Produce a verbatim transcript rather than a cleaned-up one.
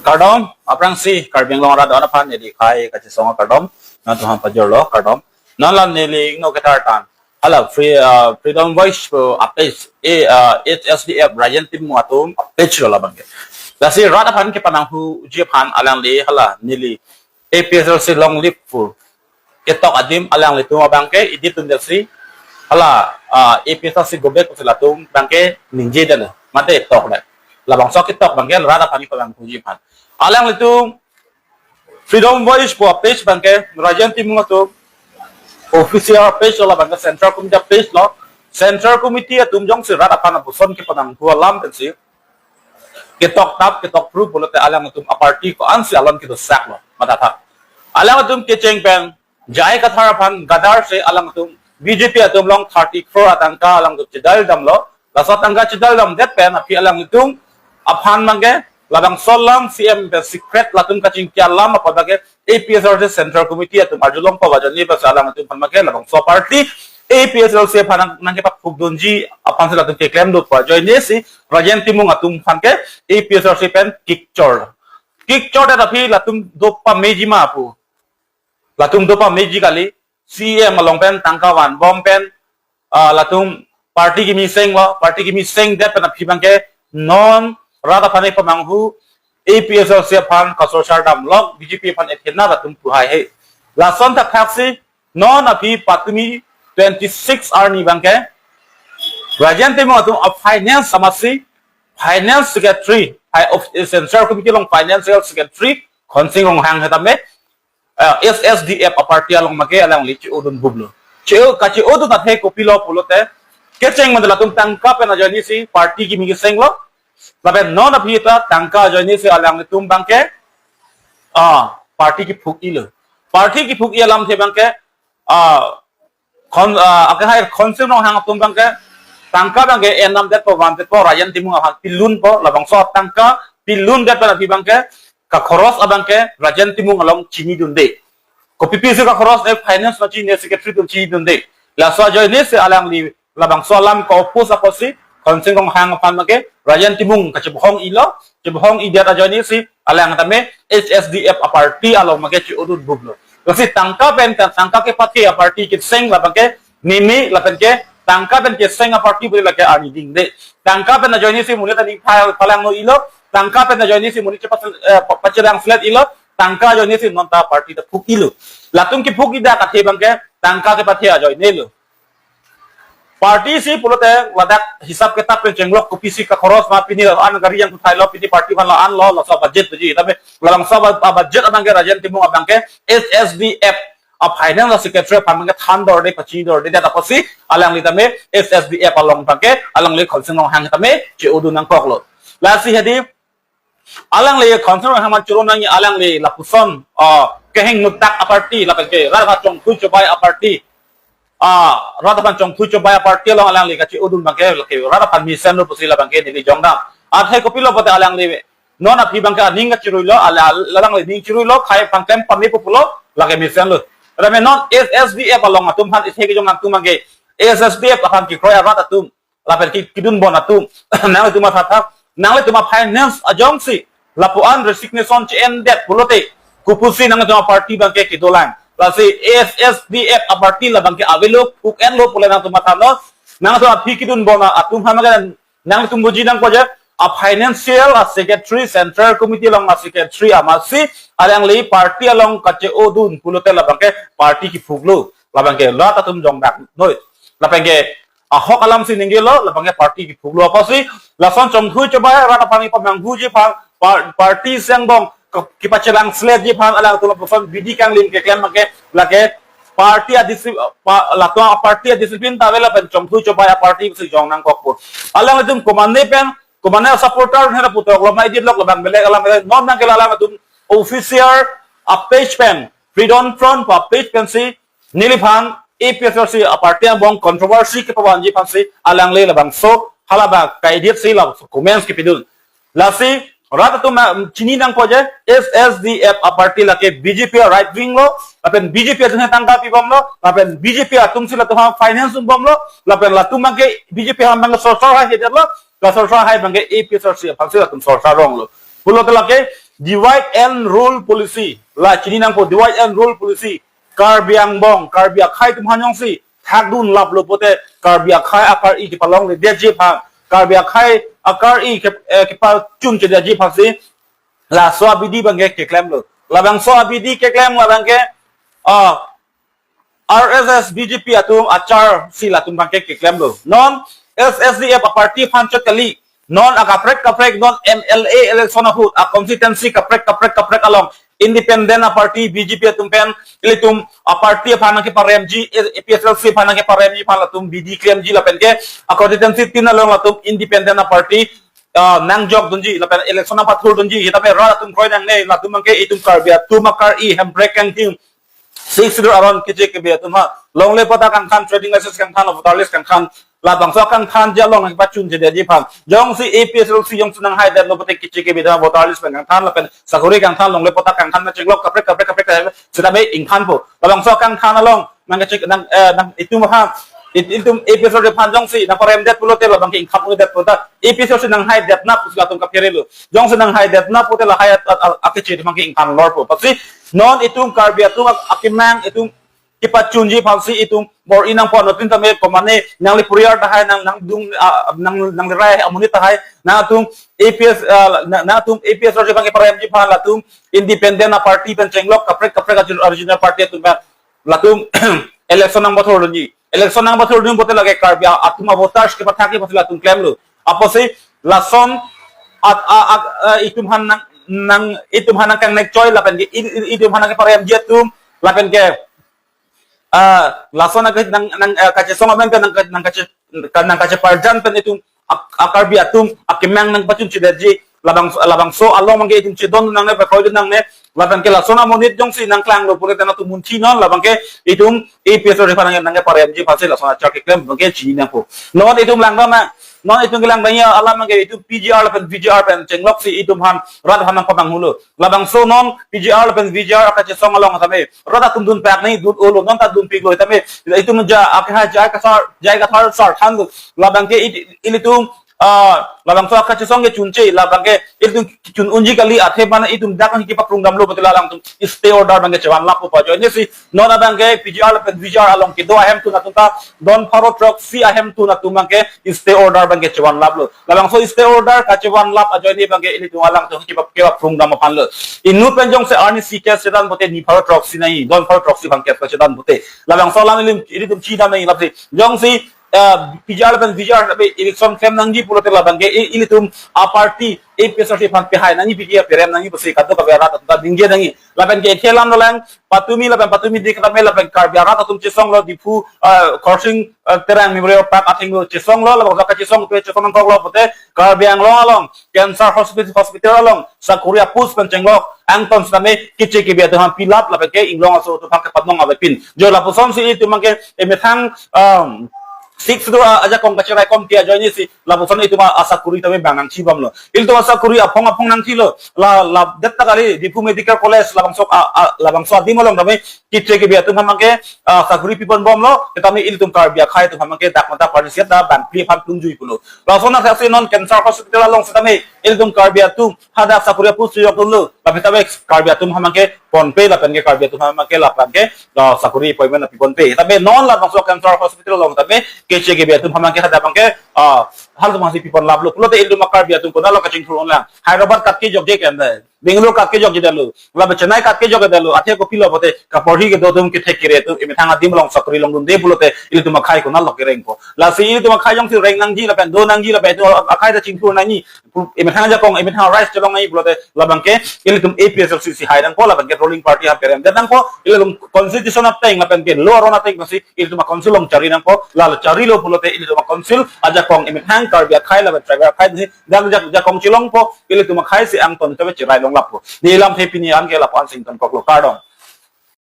Kardom, aphrangsi Karbi Anglong arat aphan neli khei kachesong kardom, nangtum aphan pajirlo kardom. Non la neli ingno ketar tan. Hala free, uh, Freedom Voice pu a-page, eh, uh, H S D F Rajen Timung atum a-page lo labang ke. Lasi rat aphan kepananghuji aphan alangli hala neli A P H L C long live pu ketok adim alanglitum abang ke edit tun desi hala, ah, A P H L C go back pusi latum abang ke ningje dana. Mate tok le. Labangso ketok abang ke rat aphan kepananghuji aphan. Alanglitum Freedom Voice pu a-page abang ke Rajen Timung atum official page lo, labang ke Central Committee page lo. Central Committee atum jongsi rat aphan apuson kepananghu alam pensi ketok tap, ketok pru pulote alangtum a-party ko-ansi alon kedo sak lo, madatha. Alangtum kecheng pen J I Kathar aphan gadar si alangtum B J P atum along thirty crore atangka alangtum chedal damlo. Laso atangka chedal damdet pen aphi alangtum aphan abang ke labangso alam C M pen secret latum kachingki alam apot abang ke A P H L C Central Committee atum arjulong pava jani basa alangtum aphan abang ke labangso party A P H L C aphan nang, nangkepaphukdunji aphansi latum keklem do pu ajoinesi Rajen Timung atum aphan ke A P H L C pen kikchor. Kikchordet aphi latum dopameji ma pu. Latum dopameji kali, C M along pen tangka vanbom pen, ah, latum party kimi senglo, party kimi sengdet pen aphi abang ke non rat aphan kepamanghu A P H L C aphan kasorsar damlo, B J P aphan ethena latum pu hai he. Lason thakthak si non aphi patumi twenty-six arni abang ke Rajen Timung atum a-finance amatsi, finance secretary, hai of Central Committee along financial secretary, Khonsing Ronghang hetame, eh, H S D F a-party along abang ke alangli che-odun bublo. Che-o, kache-odun athe kopilo pulote, kecheng pen latum tangka pen ajoinesi party kimi kesenglo. Lapen non aphi ta tangka ajoinesi alanglitum abang ke, ah, party kephuk-ilo. Party kephuk-i alamthe abang ke, ah, Khon, ah, ake hai Khonsing Ronghang atum abang ke tangka abang ke endamdetpo, vandetpo, Rajen Timung aphan pilunpo, labangso tangka pilundet pen aphi abang ke kakhoros abang ke Rajen Timung along chinidunde. Kopi pisi kakhoros ne, finance along chinine, secretary atum chinidunde. Laso ajoinesi alangli labangso alam ka-oppose apotsi Khonsing Ronghang aphan abang ke Rajen Timung kachebohong-ilo, chebohong-idet ajoinesi alang tame H S D F a-party along abang ke che-odun bublo. Lasi tangka pen, tang-, tangka kepathe a-party keseng labang ke neme, lapen ke tangka pen keseng a-party pu lake arni dingde. Tangka pen ajoinesi monit aning pha-, phalangno-ilo, tangka pen ajoinesi monit chepa-, eh, pa-, pachelangslet-ilo, tangka ajoinesi non ta party ta phuk-ilo. Latum kephuk-idak athe abang ke tangka kepathe ajoinelo. Party si pulote ladak hisap kitap pen chenglok kopisi kakhoros ma, pini an gari yang kuthailo, pini party aphan la-anlo, laso budget puji. Tapi labangso ba-, budget abang ke Rajen Timung abang ke H S D F a-finance secretary aphan abang ke thandorde, pachinidorde, dak apotsi alangli tame H S D F along abang ke alangli Khonsing Ronghang tame che-odun nangkoklo. Lasi hedi alangli Khonsing Ronghang aman choro nangji, alangli lapuson, ah, kehingno tak a-party lapen ke rat aphan chongthui chobai a-party, ah, rat aphan chongthui chobai a-party along alangli kache-odun abang ke, lake rat aphan mesenlo pusi labang ke neli jongdam. Athe kopilo pulote alangli non aphi abang ke aning kachiruilo, ala-, alangli ning chiruilo, khei aphan klem pamepo pulo, lake mesenlo. Tame non H S D F along atum aphan ithe kejong atum abang ke, H S D F aphan kekroi arat atum lapen ke kedunbom atum, nanglitum mathathak, nanglitum a-finance ajongsi lapu-an resignation che-endet pulote, kopusi nanglitum a-party abang ke kedolang? Lasi H S D F a-party labang ke avelo, phuk-enlo pule nangtum mathanon, nangtum aphi kedunbom atum aphan abang ke nangtum buji nangkokpo je, a-financial a-secretary, Central Committee along a-secretary amatsi alangli party along kache-odun pulote labang ke party kephuklo, labang ke rat atum jongdaknoi. Lapen ke ahok alamsi ningjelo, labang ke party kephuklo apotsi, lason chongthui chobai rat aphan kepamanghuji aphan, par-, party sengbong ke-, kepachelangsletji aphan alangtum lapuson bidi kanglim keklem abang ke, lake party a-discipline, pa-, latum a-party a-discipline ta avelo pen chongthui chobai a-party si jong nangkokpo. Alangtum komane pen, komane supporter hena putok lo, mai dit lok labang belek alam, non abang ke alangtum official a-page pen, Freedom Front pu a-page pensi, neliphan A P H L C a-party angbong controversy kepavanji aphansi alangli labangso halaba ka-edit si labangso comments kepidun. Lasi rat atum, ah, chini nangkok je, H S D F a-party lake B J P a-right wing lo, lapen B J P atum tangka pibomlo, lapen B J P atumsi latum aphan finance dunbomlo, lapen latum abang ke B J P aphan abang ke sorsar haihedetlo, la sorsar hai abang ke A P H L C aphansi latum sorsar ronglo. Pulote lake Divide and rule policy. La chini nangpo, divide and rule policy. Karbi angbong, Karbi akhai atum aphan jongsi thakdun laplo pote, Karbi akhai akar-i kepalongledetji aphan, Karbi akhai akar-i ke, eh, kepachunchedetji aphansi laso abidi abangke keklemlo. Labangso abidi keklem labangke, ah, R S S, B J P atum acharsi latum abangke keklemlo. Non S S D F aparty aphan chot kali. Non akaprek kaprek non M L A election ahut, a constituency kaprek kaprek kaprek along independent aparty, B J P atum pen, ilitum aparty aphan nangkeparemji, A P H L C aphan nangkeparemji aphan latum bidi klemji lapenke a constituency tin along latum independent aparty, ah, nangjokdunji lapen election nangpathurdunji, sitame rat atum kroi nangne, latum abangke itum Karbi atum akar-i Hemprek kangthim Sixth Schedule aron keche kebe atum ha, longle patta kangthan, trading license kangthan, voter list kangthan, labangso kangthanji along nangpachunchedetji aphan. Jongsi A P H L C jongsi nanghaidetlo pote keche kebe atum voter list pen kangthan lapen sakori kangthan, longle patta kangthan, chenglok kaprek kaprek kaprek kaprek sitame ingthanpo. Labangso kangthan along nangkechek nang, eh, nang itum ha, it-, itum A P H L C aphan jongsi nangparemdet pulote labangke ingthan un'edet pulote A P H L C nanghaidetnap pusi latum kapherelo. Jongsi nanghaidetnap pote lahai at, at, at, akeche atum abangke ingthan lorpo. Apotsi non itum Karbi atum ak-, akemang itum kepachunji aphansi itum bor-i nangpo, anuttin tame komane nangli puriar tahai, nang, nangdung, ah, nang, nanglirai amonit tahai, nangtum A P S, ah, nang, nangtum A P H L C abangke paremji aphan latum independent aparty pen chenglok kaprek kaprek a-, original party atum pen latum election nangpathurdunji. Election nangpathurdun pote lake Karbi a-, atum avoters kepathak kepasi latum klemlo. Apotsi lason at, a, a, a, itum aphan nang, nang, itum aphan nangkangnekchoi lapenke i, i, itum aphan nangkeparemji atum lapenke, ah, lason nang, nang, nang, eh, kachesong amen pen nang, nang kache, nang kacheparjan pen itum ak-, a-Karbi atum akemang nangpachunchedetji, labang, labangso along abangke itum chedon nangne, pakroidun nangne, lapenke lason amonit jongsi nangklanglo pura tena tu munthi non, labangke itum A P H L C aphan nang, nangkeparemji aphansi lason achar keklem abangke chini nangpo. Non itum langdam na, non itum kelangdam ya alam abangke itum P G R lapen V G R pen chengloksi itum aphan rat aphan nangpamanghulo. Labangso non P G R lapen V G R akachesong along tame rat atum dunpak nangji, dun-olo, non ta dunpiklo tame itum ja akha jai kasar, jai kathar sar thanlo. Labangke it-, ilitum, ah, labangso akachesong kechunche, labangke ilitum chun unji kali, athe mane itum dak nangkepaprung damlo pote la alangtum stay order abangke chevanlappo ajoinesi non abangke P G R lapen V G R along kedo ahemtun atum ta don pharo throksi ahemtun atum abangke stay order abangke chevanlaplo. Labangso stay order kachevanlap ajoine abangke ilitum alangtum kepa, kepaprung dam aphanlo. Inut pen jongsi arnisi case chedan pote ni pharo throksi nangji, don pharo throksi abang case kachedan pote. Labangso alam ilim, ilitum chidam nangji lapsi. Jongsi, eh, P G R lapen V G R lapen election klem nangji pulote labangke i, ilitum aparty A P H L C aphan pehai nangji, P G R perem nangji pusi kadokave arat atum ta ningje nangji. Lapenke ethe alam dolang, patumi lapen patumi dik tame lapen Karbi arat atum chesonglo Diphu, eh, Khorsing, eh, Terang Memorial Park athengno chesonglo, lapen kachesong pen chesong nangkoklo pote Karbi Anglong along Cancer Hospital, Hospital along sakori a-post pen chenglok angton sitame keche kebe atum aphan pilap lapenke inglong aso atum aphan kepadong avepin. Jo lapuson si itum abangke emethang, um, Sixth Schedule a-, ajakong kacheraikom ke ajoinesi lapuson itum a-, asakori tame bang nangchibomlo. Ilitum asakori aphong aphong nangchilo. La, la, det ta kali Diphu Medical College labangso a, a, labangso adim along tame keche kebe atum aphan abangke, ah, sakori piponbomlo. Tame ilitum Karbi akhai atum aphan abangke dak mata parnisi ta bangphli aphan plungjui pulo. Lason asaksi non Cancer Hospital along sitame ilitum Karbi atum hadak sakori a-post chejokdunlo. Lapen tame Karbi atum aphan abangke ponpe lapenke Karbi atum aphan abangke lapenke, ah, sakori appointment piponpe. Tame non labangso Cancer Hospital along tame keche kebe atum aphan abangke hadak abangke, ah, halatum aphansi piponlaplo. Pulote ilitum a-Karbi atum konatlo kachingthur unlang? Hyderabad kat kejokje kende, Bangalore kat kejokjedetlo, lapen Chennai kat kejokjedetlo, athe kopilo pote kaporhi kedo atum kethek kere atum emethang adim along sakori longdunde pulote ilitum akhai konatlo kerengpo? Lasi ilitum akhai jongsi reng nangji lapen do nangji lapen itum akhai ta chingthur nangji, emethang ajakong, emethang a-rights chelong nangji pulote labangke ilitum A P H L C si hai nangpo, lapenke ruling party aphan peremdet nangpo, ilitum constitution ateng lapenke law aron ateng pensi ilitum a-council along chari nangpo. Lalo charilo pulote ilitum a-council ajakong emethang Karbi akhai lapen tribal akhai si dak jak, jakong chelongpo, ilitum akhai si angton tame cherai longlappo. Ne lamthe pini anke lapu-an si ingtonkoklo, kardom.